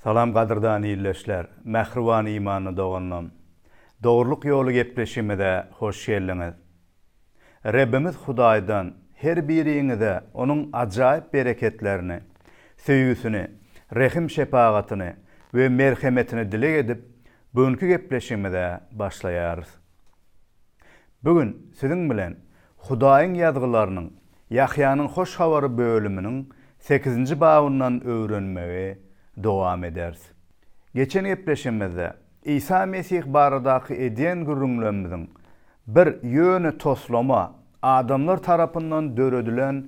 Salam gadyrdan ildeşler, mähriban imanly doganlam. Dogrulyk ýoly gepleşigimize hoş geldiňiz. Rebbimiz Hudaýdan her biriňize Onuň ajaýyp bereketlerini, söýgüsini, rehim-şepagatyny we merhemetini dileg edip, bu günki gepleşigimize başlaýarys. Bu gün siziň bilen Hudaýyň Ýazgylarynyň Ýahýanyň Hoş Habary bölüminiň sekizinji babyndan öwrenmegi dowam ederis. Geçen gepleşigimizde Isa Mesih baradaky edýän gürrüňlerimiziň bir ýöne toslama, adamlar tarapyndan döredilen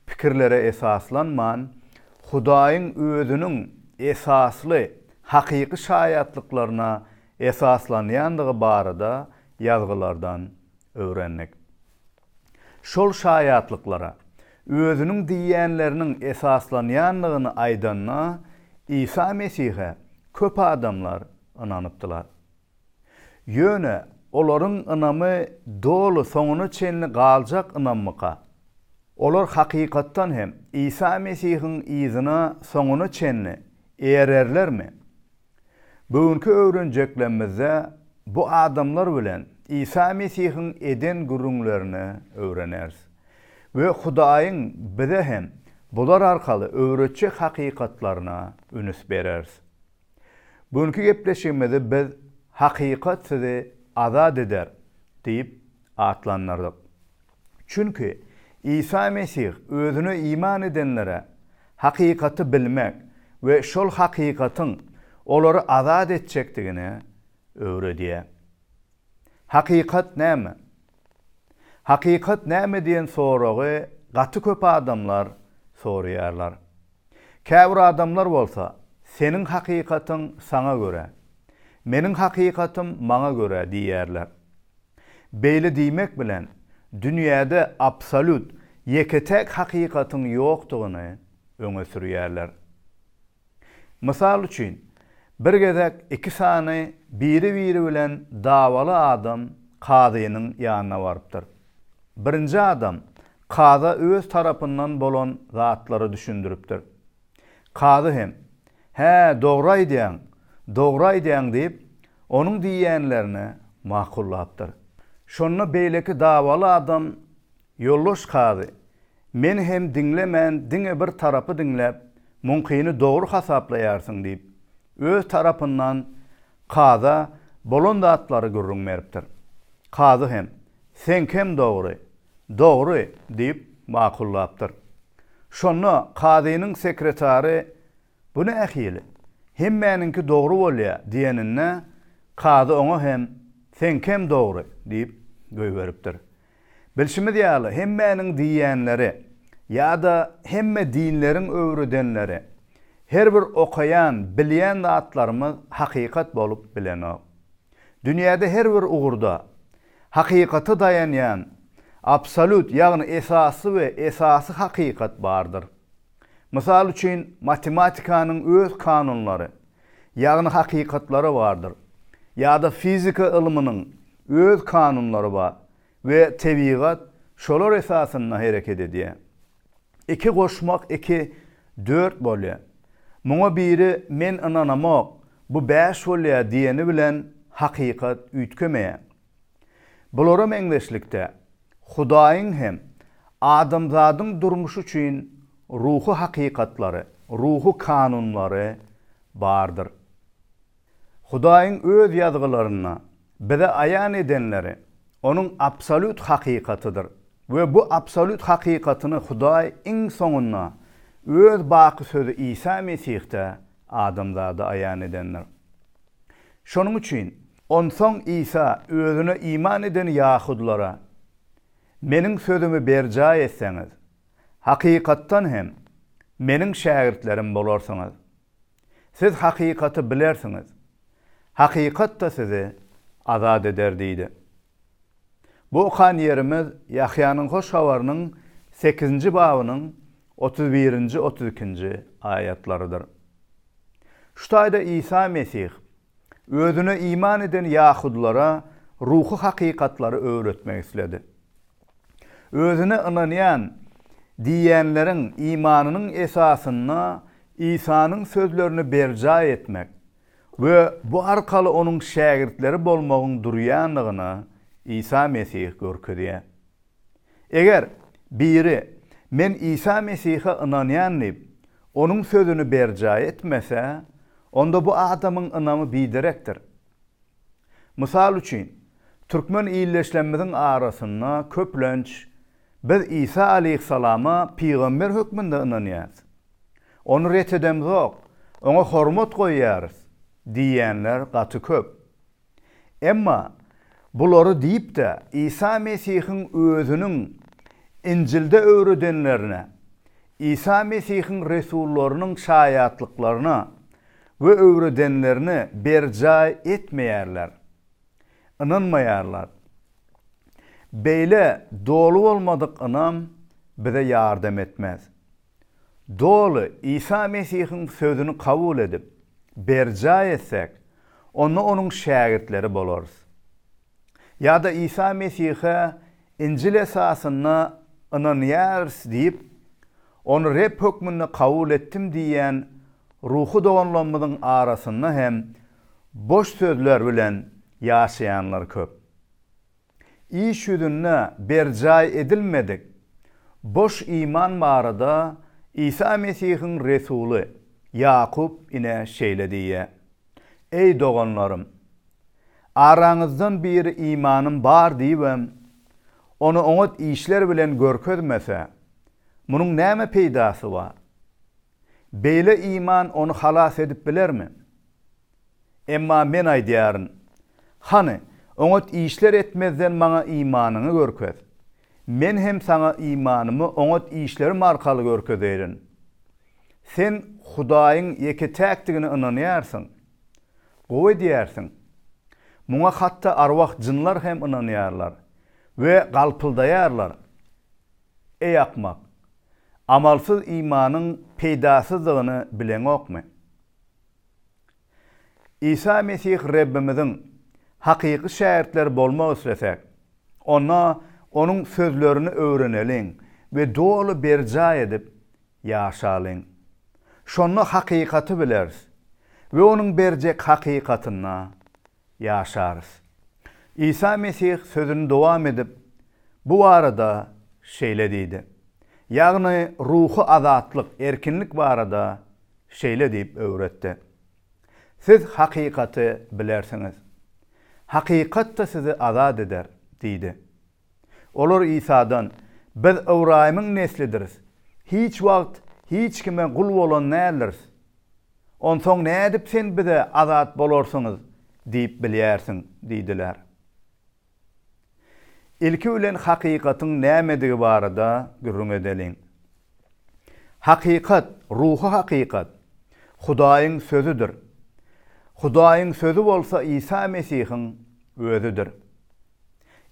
pikirlere esaslanman, Hudaýyň Özüniň esasly, hakyky şaýatlyklaryna esaslanýandygy barada ýazgylardan öwrendik. Şol şaýatlyklara Özüniň diýýänleriniň esaslanýandygyny aýdanda, Isa Mesihe köp adamlar ynanypdylar. Ýöne olaryň ynamy doly soňuna çenli galjak ynammyka? Olar hakykatdan hem Isa Mesihiň yzyna soňuna çenli ererlermi? Bu günki öwrenjeklerimizde bu adamlar bilen Isa Mesihiň eden gürrüňlerini öwreneris we Hudaýyň bize hem bular arkaly öwretjek hakykatlaryna ünüs bereris. Bu günki gepleşigimizi biz Hakykat sizi azat eder diýip atlandyrdyk. Çünki Isa Mesih özüne iman edenlere hakykaty bilmek we şol hakykatyň olary azat etjekdigini öwredýär. Hakykat näme? Hakykat näme diýen soragy gaty köp adamlar soraýarlar. Käbir adamlar bolsa, Seniň hakykatyň saňa görä, meniň hakykatym maňa görä diýýärler. Beýle diýmek bilen, dünýäde absolýut ýeke-täk hakykatyň ýokdugyny öňe sürýärler. Mysal üçin, bir gezek iki sany biri-biri bilen dawaly adam kazynyň ýanyna barypdyr. Birinji adam kaza öz tarapyndan bolan zatlary düşündiripdir. Kazy hem, Hä, dogry aýdýaň, dogry aýdýaň diýip, onuň diýýänlerini makullapdyr. Şonda beýleki dawaly adam, Ýoldaş kazy, meni hem diňlemän diňe bir tarapy diňläp, muňkyny dogry hasaplaýarsyň diýip, öz tarapyndan kaza bolan zatlary gürrüň beripdir. Kazy hem, Seňkem dogry, dogry diýip makullapdyr. Şonda kazynyň sekretary Bu nähili? Hemmäniňki dogry bolýa diýeninde, kazy oňa hem Seňkem dogry diýip goýberipdir. Bilşimiz ýaly, hemmäniň diýýänleri ýa-da hemme dinleriň öwredenleri, her bir okaýan, bilýän zatlarymyz hakykat bolup bilenok. Dünýäde her bir ugurda hakykata daýanýan absolýut, ýagny esasly we esasy hakykat bardyr. Mysal üçin, matematikanyň öz kanunlary, ýagny hakykatlary bardyr. Ýa-da fizika ylmynyň öz kanunlary bar we tebigat şolar esasynda hereket edýär. Iki goşmak iki dört bolýar. Muňa biri men ynanamok, bu bäş bolýar diýeni bilen hakykat üýtgemeýär. Bulara meňzeşlikde, Hudaýyň hem adamzadyň durmuşy üçin ruhy hakykatlary, ruhy kanunlary bardyr. Hudaýyň Öz Ýazgylarynda bize aýan edenleri Onuň absolýut hakykatydyr we bu absolýut hakykatyny Hudaý iň soňunda Öz baky Sözi Isa Mesihde adamzada aýan edendir. Şonuň üçin, onsoň Isa Özüne iman eden ýahudylara, Meniň sözümi berjaý etseňiz, hakykatdan hem, Meniň şägirtlerim bolarsyňyz. Siz hakykaty bilersiňiz, hakykat-da sizi azat eder diýdi. Bu okan ýerimiz Ýahýanyň Hoş Habarynyň sekizinji babynyň 31-nji, 32-nji aýatlarydyr. Şu taýda Isa Mesih Özüne iman eden ýahudylara ruhy hakykatlary öwretmek isledi. Özüne ynanýan diýýänleriň imanynyň esasynda Isanyň sözlerini berjaý etmek we bu arkaly Onuň şägirtleri bolmagyň durýandygyny Isa Mesih görkezýär. Eger biri, Men Isa Mesihe ynanýan diýip, Onuň sözüni berjaý etmese, onda bu adamyň ynamy biderekdir. Mysal üçin, türkmen ildeşlerimiziň arasynda köplenç Biz Isa aleýhissalama pygamber hökmünde ynanýarys. Ony ret edemzok, oňa hormat goýýarys diýýänler gaty köp. Emma bulary diýip-de, Isa Mesihiň özüniň Injilde öwredenlerine, Isa Mesihiň resullarynyň şaýatlyklaryna we öwredenlerini berjaý etmeýärler, ynanmaýarlar. Beýle doly bolmadyk ynam bize ýardam etmez. Doly Isa Mesihiň sözüni kabul edip, berjaý etsek, onda Onuň şägirtleri bolarys. Ýa-da Isa Mesihe Injil esasynda ynanýarys diýip, Ony Reb hökmünde kabul etdim diýýän ruhy doganlarymyzyň arasynda hem boş sözler bilen ýaşaýanlar köp. Iş ýüzünde berjaý edilmedik boş iman barada Isa Mesihiň resuly Ýakup ine şeýle diýýär, Eý, doganlarym! Araňyzdan biri imanym bar diýibem, ony oňat işler bilen görkezmese, munuň näme peýdasy bar? Beýle iman ony halas edip bilermi? Emma men aýdýaryn, hany, oňat işler etmezden maňa imanyňy görkez. Men hem saňa imanymy oňat işlerim arkaly görkezerin. Sen Hudaýyň ýeke-täkdigine ynanýarsyň. Gowy edýärsiň. Muňa hatda arwah-jynlar hem ynanýarlar we galpyldaýarlar. Eý akmak! Amalsyz imanyň peýdasyzdygyny bileňokmy? Isa Mesih Rebbimiziň hakyky şägirtleri bolmak islesek, onda Onuň sözlerini öwreneliň we doly berjaý edip ýaşalyň. Şonda hakykaty bileris we Onuň berjek hakykatynda ýaşarys. Isa Mesih sözüni dowam edip, bu barada şeýle diýdi. Ýagny ruhy azatlyk, erkinlik barada şeýle diýip öwretdi, Siz hakykaty bilersiňiz. Hakykat-da sizi azat eder diýdi. Olar Isadan, Biz Ybraýymyň neslidiris. Hiç wagt hiç kime gul bolan däldiris. Onsoň nädip sen bize azat bolarsyňyz diýip bilýärsiň? diýdiler. Ilki bilen hakykatyň nämedigi barada gürrüň edeliň. Hakykat, ruhy hakykat, Hudaýyň Sözüdir. Hudaýyň Sözi bolsa Isa Mesihiň Özüdir.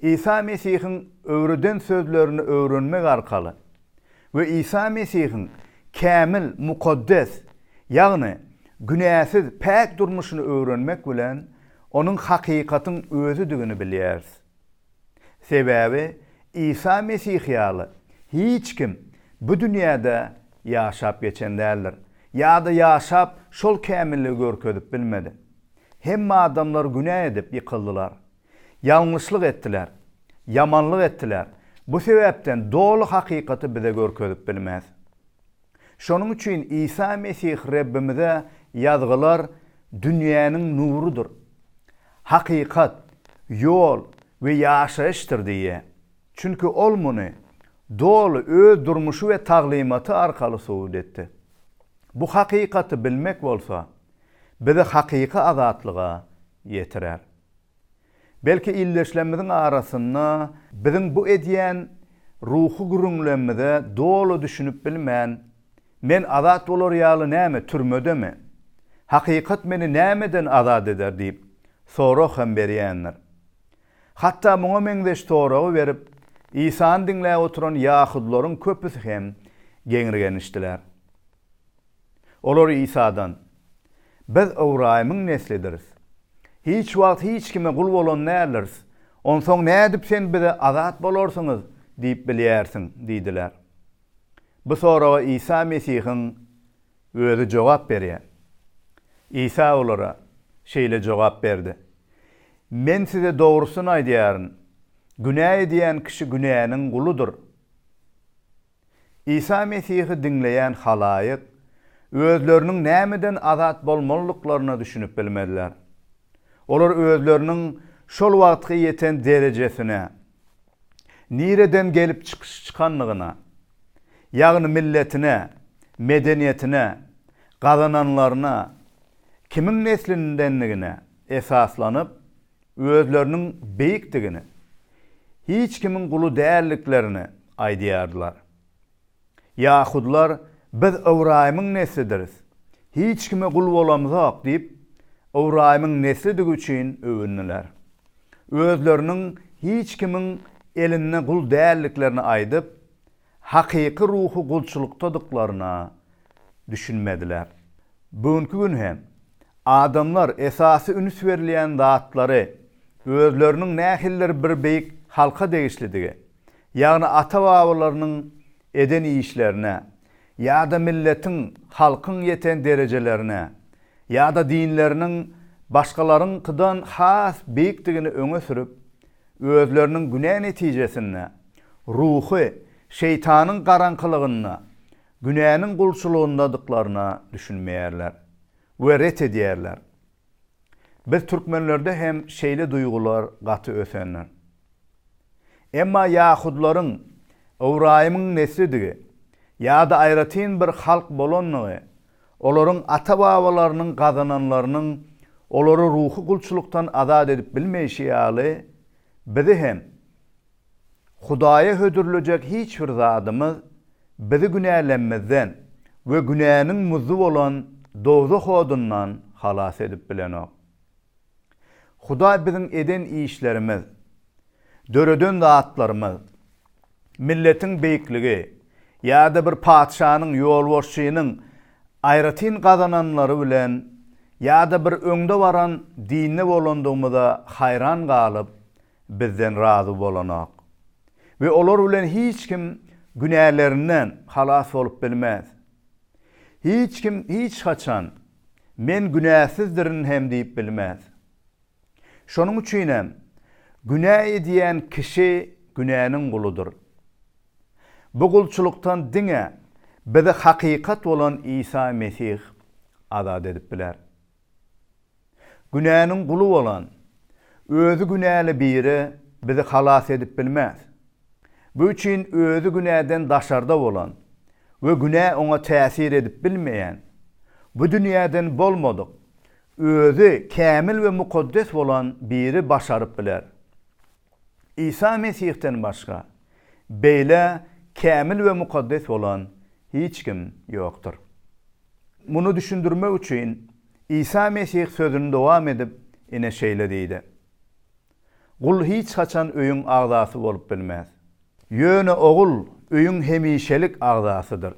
Isa Mesihiň öwreden sözlerini öwrenmek arkaly we Isa Mesihiň kämil, mukaddes, ýagny günäsiz, päk durmuşyny öwrenmek bilen Onuň hakykatyň Özüdigini bilýäris. Sebäbi Isa Mesih ýaly hiç kim bu dünýäde ýaşap geçen däldir ýa-da ýaşap şol kämilligi görkezip bilmedi. Hemme adamlar günä edip ýykyldylar. Ýalňyşlyk etdiler. Ýamanlyk etdiler. Bu sebäpden doly hakykaty bize görkezip bilmez. Şonuň üçin Isa Mesih Rebbimize ýazgylar dünýäniň nurudyr. Hakykat, ýol we ýaşaýyşdyr diýýär. Çünki Ol muny doly öz durmuşy we taglymaty arkaly subut etdi. Bu hakykaty bilmek bolsa, bizi hakyky azatlyga ýetirer. Belki ildeşlerimiziň arasynda biziň bu edýän ruhy gürrüňlerimize doly düşünip bilmän, Men azat bolar ýaly näme, türmedemi? Hakykat meni nämeden azat eder diýip, sorag hem berýändir. Hatda muňa meňzeş soragy berip, Isany diňläp oturan ýahudylaryň köpüsi hem geňirgenişdiler. Olar Isadan, Biz Ybraýymyň neslidiris. Hiç wagt hiç kime gul bolan däldiris. Onsoň nädip sen bize azat bolarsyňyz diýip bilýärsiň? diýdiler. Bu soraga Isa Mesihiň. Özi jogap berýär. Isa olara şeýle jogap berdi, Men size dogrusyny aýdýaryn, günä edýän kişi günäniň guludyr. Isa Mesihi diňleýän halaýyk özleriniň nämeden azat bolmalydyklaryna düşünip bilmediler. Olar özleriniň şol wagtky ýeten derejesine, nireden gelip çykandygyna, ýagny milletine, medeniýetine, gazananlaryna, kimiň neslindendigine esaslanyp, özleriniň beýikdigini, hiç kimiň guly däldiklerini aýdýardylar. Ýahudylar, Biz Ybraýymyň neslidiris, hiç kime gul bolamzok diýip, Ybraýymyň neslidigi üçin öwündiler. Özleriniň hiç kimiň elinde gul däldiklerini aýdyp, hakyky ruhy gulçulykdadyklaryna düşünmediler. Bu günki gün hem adamlar esasy üns berilýän zatlary özleriniň nähilidir bir beýik halka degişlidigi, ýagny ata-babalarynyň eden işlerine ýa-da milletiň, halkyň ýeten derejelerine ýa-da dinleriniň başgalaryňkydan has beýikdigini öňe sürüp, özleriniň günä netijesinde ruhy şeýtanyň garaňkylygynda günäniň gulçulygyndadyklaryna düşünmeýärler we ret edýärler. Biz türkmenlerde hem şeýle duýgular gaty ösendir. Emma ýahudylaryň Ybraýymyň neslidigi ýa-da aýratyn bir halk bolandygy olaryň ata-babalarynyň gazananlarynyň olary ruhy gulçulykdan azat edip bilmeýşi ýaly, bizi hem Hudaýa hödürlejek hiç bir zadymyz bizi günälenmizden we günäniň muzdy bolan dowzah odundan halas edip bilenok. Hudaý biziň eden işlerimiz, döreden zatlarymyz, milletiň beýikligi ýa-da bir patyşanyň, ýolbaşçynyň aýratyn gazananlary bilen ýa-da bir öňde baran dinde bolandygymyza haýran galyp, bizden razy bolanok. We olar bilen hiç kim günälerinden halas bolup bilmez. Hiç kim hiç haçan, Men günäsizdirin hem diýip bilmez. Şonuň üçin hem, günä edýän kişi günäniň guludyr. Bu gulçulykdan diňe bizi hakykat bolan Isa Mesih azat edip biler. Günäniň guly bolan, özi günäli biri bizi halas edip bilmez. Bu üçin özi günäden daşarda bolan we günä oňa täsir edip bilmeýän, bu dünýäden bolmadyk, özi kämil we mukaddes bolan biri başaryp biler. Isa Mesihden başga beýle kämil we mukaddes bolan hiç kim ýokdur. Muny düşündirmek üçin Isa Mesih sözüni dowam edip, ine şeýle diýdi, Gul hiç haçan öýüň agzasy bolup bilmez. Ýöne ogul öýüň hemişelik agzasydyr.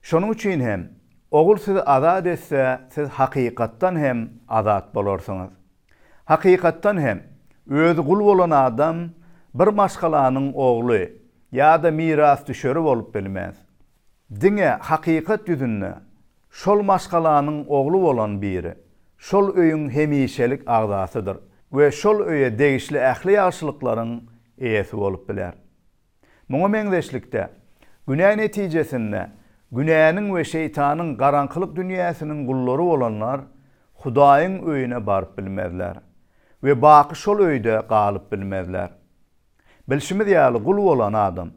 Şonuň üçin hem, Ogul sizi azat etse, siz hakykatdan hem azat bolarsyňyz. Hakykatdan hem, özi gul bolan adam bir maşgalanyň ogly ýa-da mirasdüşeri bolup bilmez. Diňe hakykat ýüzünde şol maşgalanyň ogly bolan biri şol öýüň hemişelik agzasydyr we şol öýe degişli ähli ýagşylyklaryň eýesi bolup biler. Muňa meňzeşlikde, günä netijesinde günäniň we şeýtanyň garaňkylyk dünýäsiniň gullary bolanlar Hudaýyň öýüne baryp bilmezler we baky şol öýde galyp bilmezler. Bilşimiz ýaly gul bolan adam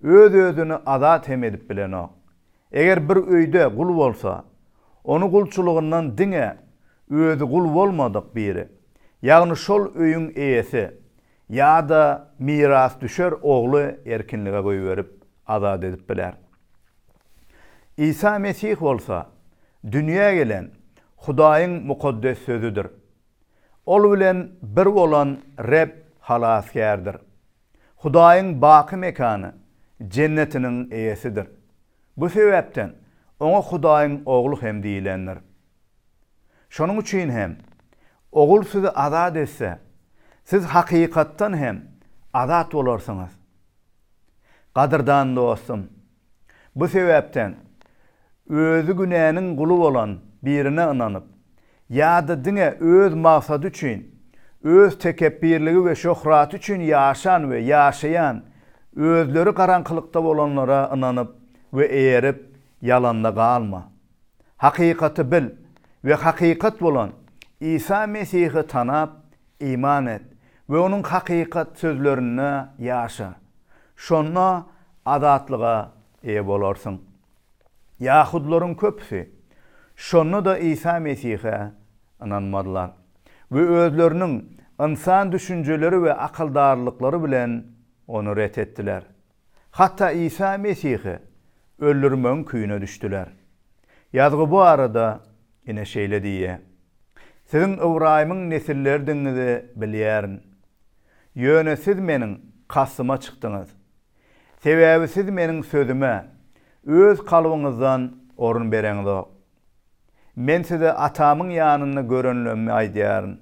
öz-özüni azat hem edip bilenok. Eger bir öýde gul bolsa, ony gulçulygyndan diňe özi gul bolmadyk biri, ýagny şol öýüň eýesi ýa-da mirasdüşer ogly erkinlige goýberip azat edip biler. Isa Mesih bolsa dünýä gelen Hudaýyň mukaddes Sözüdir. Ol bilen bir bolan Reb Halasgärdir. Hudaýyň baky mekany, Jennetiniň eýesidir. Bu sebäpden Oňa Hudaýyň Ogly hem diýlendir. Şonuň üçin hem, Ogul sizi azat etse, siz hakykatdan hem azat bolarsyňyz. Gadyrdan dostum, bu sebäpden. Özi günäniň guly bolan birine ynanyp, ýa-da diňe öz maksady üçin, öz tekepbirligi we şöhraty üçin ýaşan we ýaşaýan, özleri garaňkylykda bolanlara ynanyp we eýerip, ýalanda galma. Hakykaty bil we hakykat bolan Isa Mesihi tanap, iman et we Onuň hakykat sözlerinde ýaşa. Şonda azatlyga eýe bolarsyň. Ýahudylaryň köpüsi şonda-da Isa Mesihe ynanmadylar we özleriniň ynsan düşünjeleri we akyldarlyklary bilen Ony ret etdiler. Hatda Isa Mesihi öldürmegiň küýüne düşdüler. Ýazgy bu arada ine şeýle diýýär, Siziň Ybraýymyň nesilleridigiňizi bilýärin. Ýöne siz meniň kastyma çykdyňyz. Sebäbi siz meniň sözüme öz kalbyňyzdan orun bereňzok. Men size Atamyň ýanynda görenlerimi aýdýaryn.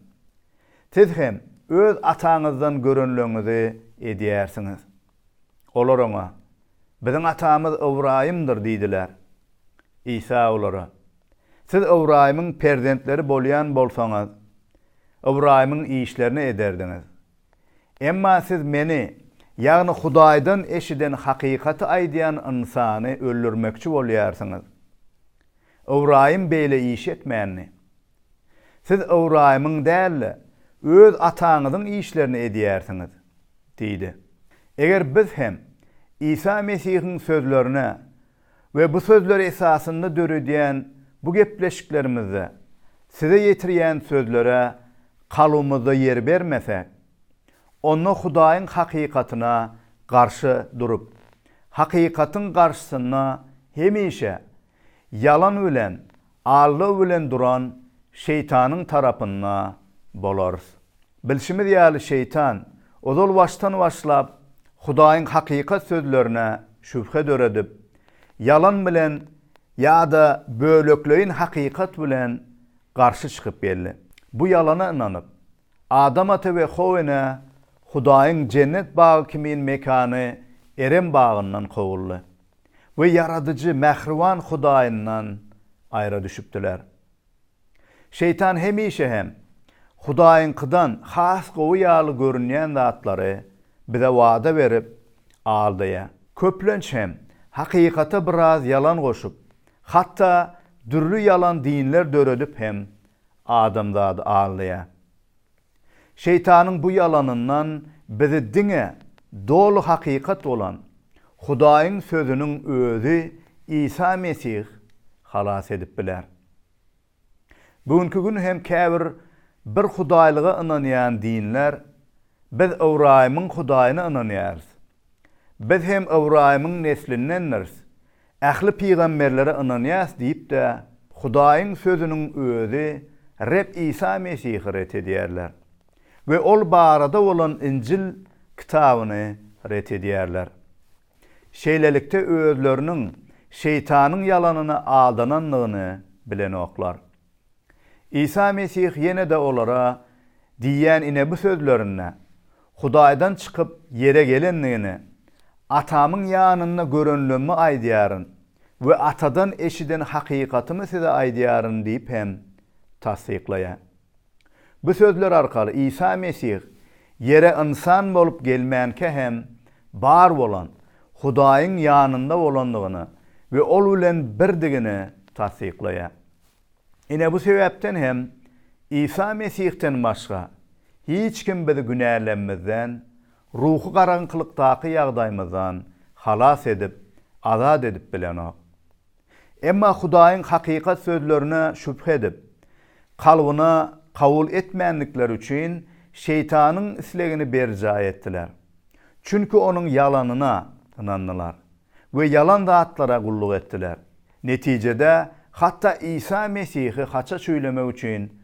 Siz hem öz ataňyzdan görenleriňizi edýärsiňiz. Olar oňa, Biziň atamyz Ybraýymdyr diýdiler. Isa olara, Siz Ybraýymyň perzentleri bolýan bolsaňyz, Ybraýymyň işlerini ederdiňiz. Emma siz Meni, ýagny Hudaýdan eşiden hakykaty aýdýan ynsany öldürmekçi bolýarsyňyz. Ybraýym beýle iş etmändi. Siz Ybraýymyň däl-de, öz ataňyzyň işlerini edýärsiňiz diýdi. Eger biz hem Isa Mesihiň sözlerine we bu sözler esasynda döredýän bu gepleşiklerimizde size ýetirýän sözlere kalbymyzda ýer bermesek, onda Hudaýyň hakykatyna garşy durup, hakykatyň garşysynda hemişe ýalan bilen, aldaw bilen duran şeýtanyň tarapynda bolarys. Bilşimiz ýaly şeýtan ozal başdan başlap Hudaýyň hakykat sözlerine şübhe döredip, ýalan bilen ýa-da bölekleýin hakykat bilen garşy çykyp geldi. Bu ýalana ynanyp, Adam ata we How ene Hudaýyň jennet bagy kimin mekany Erem bagyndan kowuldy we Ýaradyjy mähriban Hudaýyndan aýra düşüpdiler. Şeýtan hemişe hem Hudaýyňkydan has gowy ýaly görünýän zatlary bize wada berip, aldaýar. Köplenç hem hakykata biraz ýalan goşup, hatda dürli ýalan dinler döredip hem adamzady aldaýar. Şeýtanyň bu ýalanyndan bizi diňe doly hakykat bolan Hudaýyň Sözüniň özi Isa Mesih halas edip biler. Bu günki gün hem käbir bir hudaýlyga ynanýan dinler, Biz Ybraýymyň Hudaýyna ynanýarys. Biz hem Ybraýymyň neslindendiris. Ähli pygamberlere ynanýas diýip-de, Hudaýyň Sözüniň özi Reb Isa Mesihi ret edýärler we Ol barada bolan Injil kitabyny ret edýärler. Şeýlelikde özleriniň şeýtanyň ýalanyna aldanandygyny bilenoklar. Isa Mesih ýene-de olara diýýän ine bu sözlerinde Hudaýdan çykyp ýere gelendigini, Atamyň ýanynda görenlerimi aýdýaryn we Atadan eşiden hakykatymy size aýdýaryn diýip hem tassyklaýar. Bu sözler arkaly Isa Mesih ýere ynsan bolup gelmänkä hem bar bolan Hudaýyň ýanynda bolandygyny we Ol bilen birdigini tassyklaýar. Ine bu sebäpden hem Isa Mesihden başga hiç kim bizi günälemizden, ruhy garaňkylykdaky ýagdaýymyzdan halas edip, azat edip bilenok. Emma Hudaýyň hakykat sözlerine şübhe edip, kalbyna kabul etmändikleri üçin şeýtanyň islegini berjaý etdiler. Çünki onuň ýalanyna ynandylar we ýalan zatlara gulluk etdiler. Netijede, hatda Isa Mesihi haça çüýlemek üçin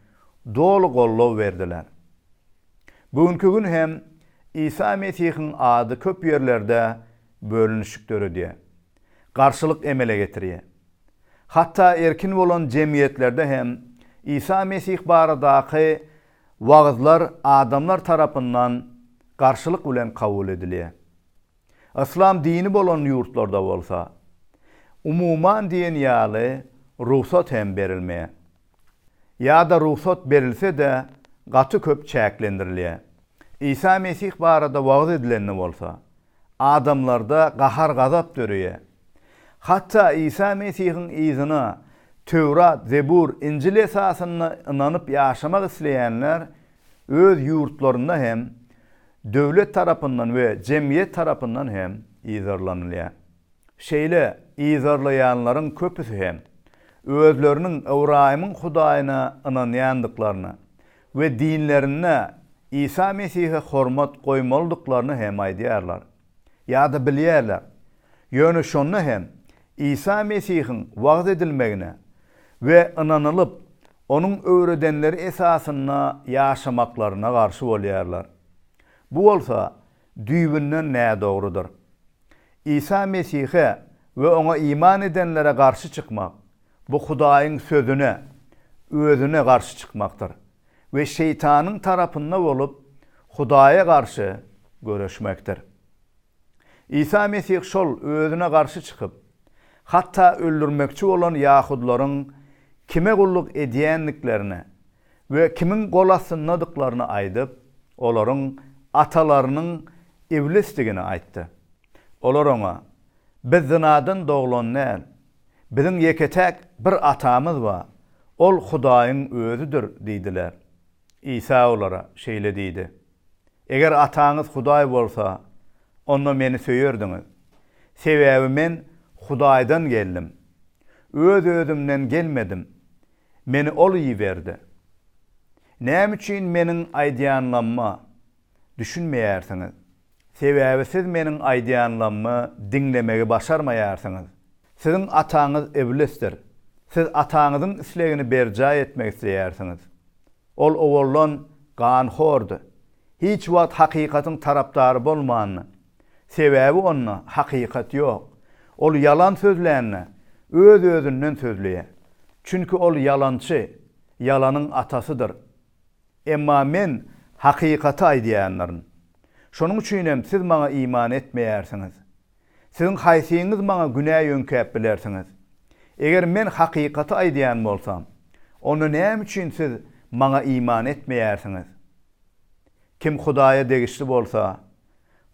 doly goldaw berdiler. Bu günki gün hem Isa Mesihiň ady köp ýerlerde bölünişik döredýär. Garşylyk emele getirýär. Hatda erkin bolan jemgyýetlerde hem Isa Mesih baradaky wagyzlar adamlar tarapyndan garşylyk bilen kabul edilýär. Yslam dini bolan ýurtlarda bolsa, umuman diýen ýaly rugsat hem berilmeýär. Ýa-da rugsat berilse-de, gaty köp çäklendirilýär. Isa Mesih barada wagyz edilende bolsa, adamlarda gahar-gazap döreýär. Hatda Isa Mesihiň yzyna Töwrat, Zebur, Injil esasynda ynanyp ýaşamak isleýänler öz ýurtlarynda hem döwlet tarapyndan we jemgyýet tarapyndan hem yzarlanylýar. Şeýle yzarlaýanlaryň köpüsi hem özleriniň Ybraýymyň Hudaýyna ynanýandyklaryny we dinlerinde Isa Mesihe hormat goýmalydyklaryny hem aýdýarlar ýa-da bilýärler. Ýöne şonda hem Isa Mesihiň wagyz edilmegine we ynanylyp, Onuň öwredenleri esasynda ýaşamaklaryna garşy bolýarlar. Bu bolsa düýbünden nädogrudyr. Isa Mesihe we Oňa iman edenlere garşy çykmak, bu Hudaýyň Sözüne, Özüne garşy çykmakdyr we şeýtanyň tarapynda bolup, Hudaýa garşy göreşmekdir. Isa Mesih şol Özüne garşy çykyp, hatda öldürmekçi bolan ýahudylaryň kime gulluk edýändiklerini we kimiň gol astyndadyklaryny aýdyp, olaryň atalarynyň iblisdigini aýtdy. Olar oňa, Biz zynadan doglan däl. Biziň ýeke-täk bir Atamyz bar, Ol Hudaýyň Özüdir diýdiler. Isa olara şeýle diýdi, Eger Ataňyz Hudaý bolsa, onda Meni söýerdiňiz. Sebäbi Men Hudaýdan geldim. Öz-özümden gelmedim. Meni Ol iberdi. Näme üçin Meniň aýdýanlamma düşünmeýärsiňiz? Sebäbi siz Meniň aýdýanlammy diňlemegi başarmaýarsyňyz. Siziň ataňyz Iblisdir. Siz ataňyzyň islegini berjaý etmek isleýärsiňiz. Ol owaldan ganhordy. Hiç wagt hakykatyň tarapdary bolmandy. Sebäbi onda hakykat ýok. Ol ýalan sözlände, öz-özünden sözleýär. Çünki ol ýalançy, ýalanyň atasydyr. Emma Men hakykaty aýdýandyryn. Şonuň üçin hem siz Maňa iman etmeýärsiňiz. Siziň haýsyňyz Maňa günä ýöňkäp bilersiňiz? Eger Men hakykaty aýdýan bolsam, onda näme üçin siz Maňa iman etmeýärsiňiz? Kim Hudaýa degişli bolsa,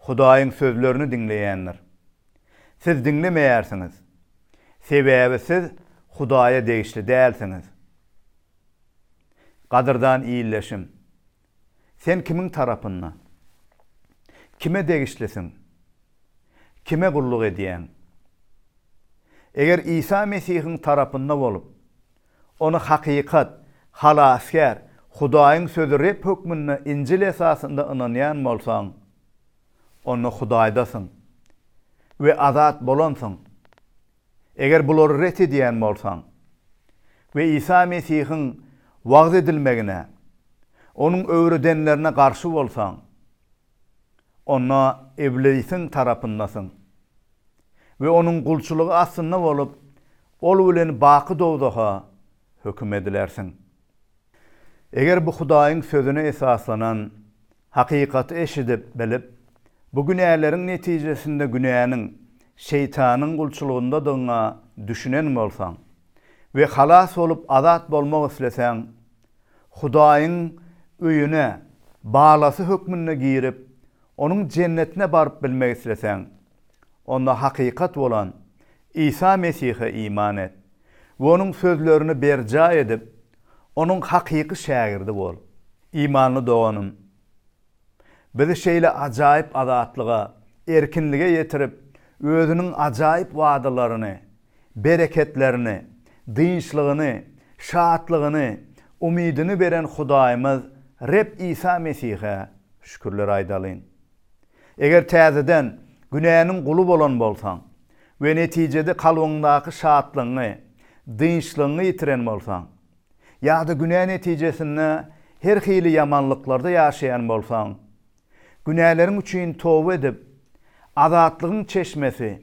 Hudaýyň sözlerini diňleýändir. Siz diňlemeýärsiňiz, sebäbi siz Hudaýa degişli dälsiňiz. Gadyrdan ildeşim! Sen kimiň tarapynda? Kime degişlisiň? Kime gulluk edýäň? Eger Isa Mesihiň tarapynda bolup, Ony hakykat, Halasgär, Hudaýyň Sözi Reb hökmünde Injil esasynda ynanýan bolsaň, onda Hudaýdasyň we azat bolansyň. Eger bulary ret edýän bolsaň we Isa Mesihiň wagyz edilmegine, Onuň öwredenlerine garşy bolsaň, onda Iblisiň tarapyndasyň we onuň gulçulygy astynda bolup, ol bilen baky dowzaha höküm edilersiň. Eger bu Hudaýyň Sözüne esaslanan hakykaty eşidip, bilip, bu günäleriň netijesinde günäniň, şeýtanyň gulçulygyndadygyňa düşünen bolsaň we halas bolup azat bolmak isleseň, Hudaýyň öýüne balasy hökmünde girip, Onuň jennetine baryp bilmek isleseň, onda hakykat bolan Isa Mesihe iman et we Onuň sözlerini berjaý edip, Onuň hakyky şägirdi bol. Imanly doganym, bizi şeýle ajaýyp azatlyga, erkinlige ýetirip, Özüniň ajaýyp wadalaryny, bereketlerini, dynçlygyny, şatlygyny, umydyny beren Hudaýymyz Reb Isa Mesihe şükürler aýdalyň. Eger täzeden günäniň guly bolan bolsaň we netijede kalbyňdaky şatlygyňy, dynçlygyňy ýitiren bolsaň, ýa-da günä netijesinde her hili ýamanlyklarda ýaşaýan bolsaň, günäleriň üçin toba edip, azatlygyň çeşmesi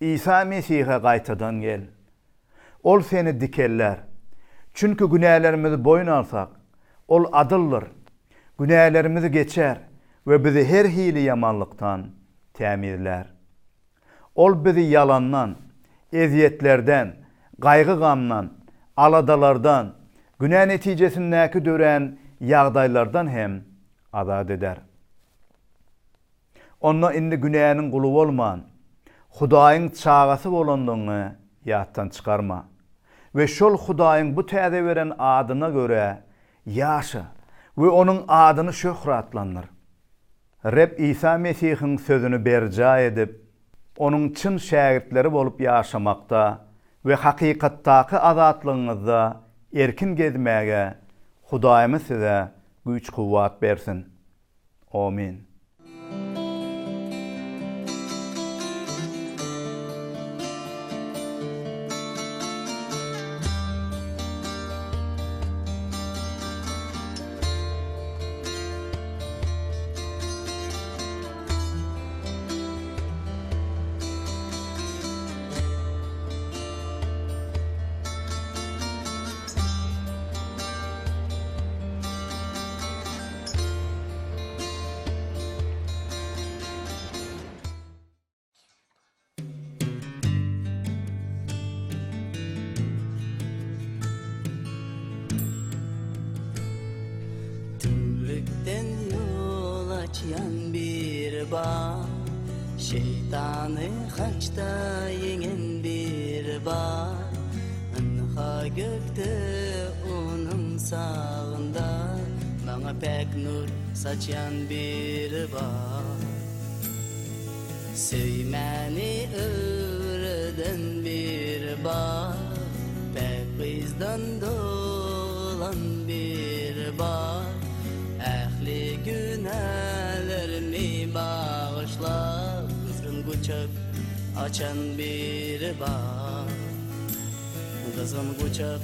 Isa Mesihe gaýtadan gel. Ol seni dikelder. Çünki günälerimizi boýun alsak, Ol adyldyr, günälerimizi geçer we bizi her hili ýamanlykdan tämizlär. Ol bizi ýalandan, ezýetlerden, gaýgy-gamdan, aladalardan, günä netijesindäki dörän ýagdaýlardan hem azat eder. Onda indi günäniň guly bolman, Hudaýyň çagasy bolandygyňy ýatdan çykarma we şol Hudaýyň bu täze beren adyna görä ýaşa we Onuň adyny şöhratlandyr. Reb Isa Mesihiň sözüni berjaý edip, Onuň çyn şägirtleri bolup ýaşamakda we hakykatdaky azatlygyňyzda erkin gezmäge Hudaýymyz size güýç-kuwwat bersin. Omyn. Tümlükden ýol açýan biri bar, Şeýtany haçda ýeňen biri bar. Ynha gökde onuň sagynda, Maňa päk nur saçýan biri bar. Söýmäni öwreden biri bar, Päk gyzdan doglan biri bar. Ähli günälerimi bagyşlap, Gyzgyn guçak açan biri bar. Gyzgyn guçak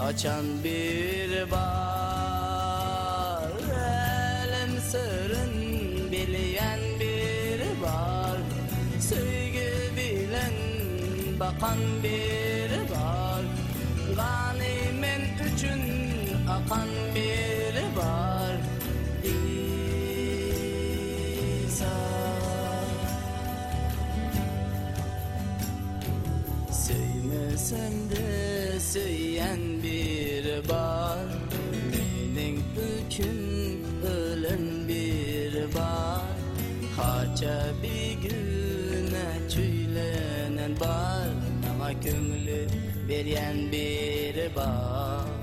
açan biri bar. Älem syryn bilýän biri bar. Söýgi bilen bakan biri bar. Gany men üçin akan biri bar. Isa. Söýmesem-de söýýän biri bar, Meniň üçin ölen biri bar. Haça bigünä çüýlenen bar, Maňa köňli berýän biri bar.